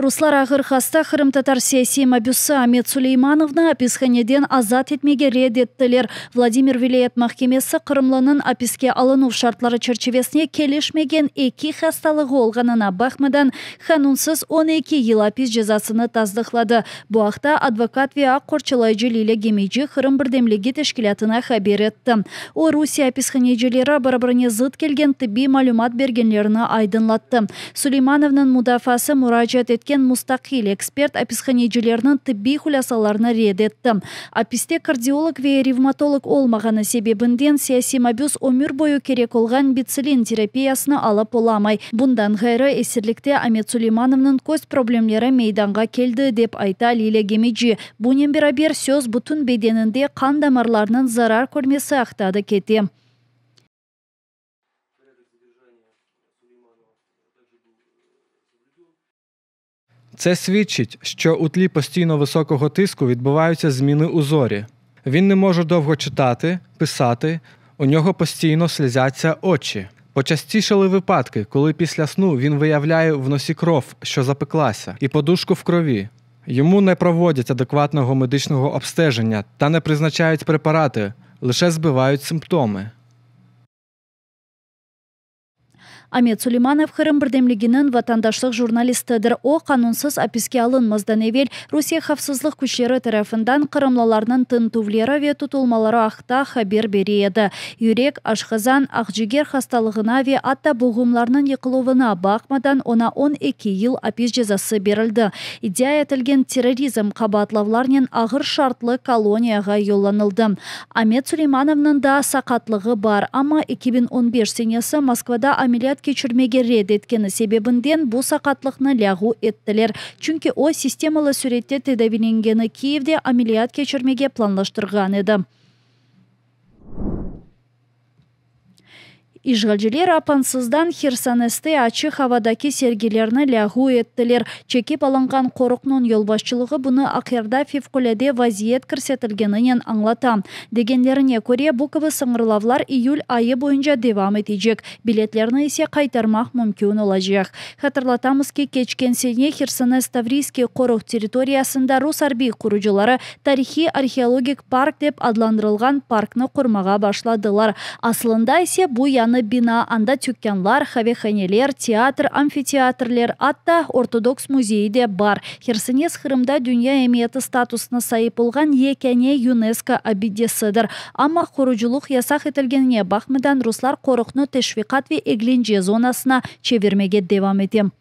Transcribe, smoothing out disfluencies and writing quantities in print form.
Ruslar ağır hasta qırımtatar siyasiy mabüsi Amet Suleymanovnı apishaneden azat etmege red ettiler. Vladimir vilâyet mahkemesi qırımlınıñ apiske alınuv şartları çerçivesine kelişmegen eki hastalığı olğanına baqmadan, qanunsız 12 yıl apis cezasını tasdıqladı. Bu aqta advokat ve aq qorçalayıcı Lilâ Gemeci Qırım birdemligi teşkilâtına haber etti. O, Rusiye apishanecileri bir-birine zıt kelgen tibbiy malümat bergenlerini aydınlattı. Suleymanovnıñ mudafaası muracaat etken mustaqil ekspert apishanecilerniñ tibbiy hulâsalarını red etti. Apiste kardiolog ve revmatolog olmağanı sebebinden siyasiy mabüs ömür boyu kerek olğan bitsilin terapiyasını alıp olamay. Bundan ğayrı, esirlikte Amet Suleymanovnıñ köz problemleri meydanğa keldi, dep ayta Lilâ Gemeci. Bunen beraber, söz bütün bedeninde qan damarlarınıñ zarar körmesi aqta da kete. Це свідчить, що у тлі постійно високого тиску відбуваються зміни у зорі. Він не може довго читати, писати, у нього постійно сльозяться очі. Почастішали випадки, коли після сну він виявляє в носі кров, що запеклася, і подушку в крові. Йому не проводять адекватного медичного обстеження та не призначають препарати, лише збивають симптоми. Amet Suleymanov Qırım birdemliginiñ vatandaşlıq jurnalistidir. O, qanunsız apiske alınmazdan evel Rusiye havfsızlıq küçleri tarafından qırımlılarnıñ tintüvleri ve tutulmaları aqta haber bere edi. Yürek, aşqazan, aqciger hastalığına ve atta buğumlarnıñ yıqıluvına baqmadan oña 12 yıl apis cezası berildi. İddia etilgen terrorizm qabaatlavlarnen ağır şartlı koloniyağa yollanıldı. Amet Suleymanovnıñ da saqatlığı bar, amma 2015 senesi Moskvada ameliyat keçirmege red etkeni sebebinden bu saqatlıqnı lâğu ettiler, çünki o, sistemalı sürette tedaviylengeni Kiyevde ameliyat keçirmege planlaştırğan edi. İşğalciler apansızdan Hersoneste açıq avadaki sergilerni lâğu ettiler. Çekip alınğan qoruqnıñ yolbaşçılığı bunı Aqyarda fevqulâde vaziyet kirsetilgeninen añlata. Degenlerine köre, bu kibi sıñırlavlar iyül ayı boyunca devam etecek, biletlerni ise qaytarmaq mümkün olacaq. Hatırlatamız ki, keçken sene Hersones Tavriyskiy qoruq territoriyasında rus arbiy qurucıları tarihiy arheologik park dep adlandırılğan parknı qurmağa başladılar. Asılında ise bu yañı bina, anda tükânlar, qavehaneler, teatr, amfiteatrler, atta ortodoks müzeyi de bar. Hersones Qırımda dünya emiyeti statusına saip olğan yekâne UNESCO abidesidir. Amma qurucılıq yasaq etilgenine baqmadan ruslar qoruqnı teşviqat ve eglence zonasına çevirmege devam ete.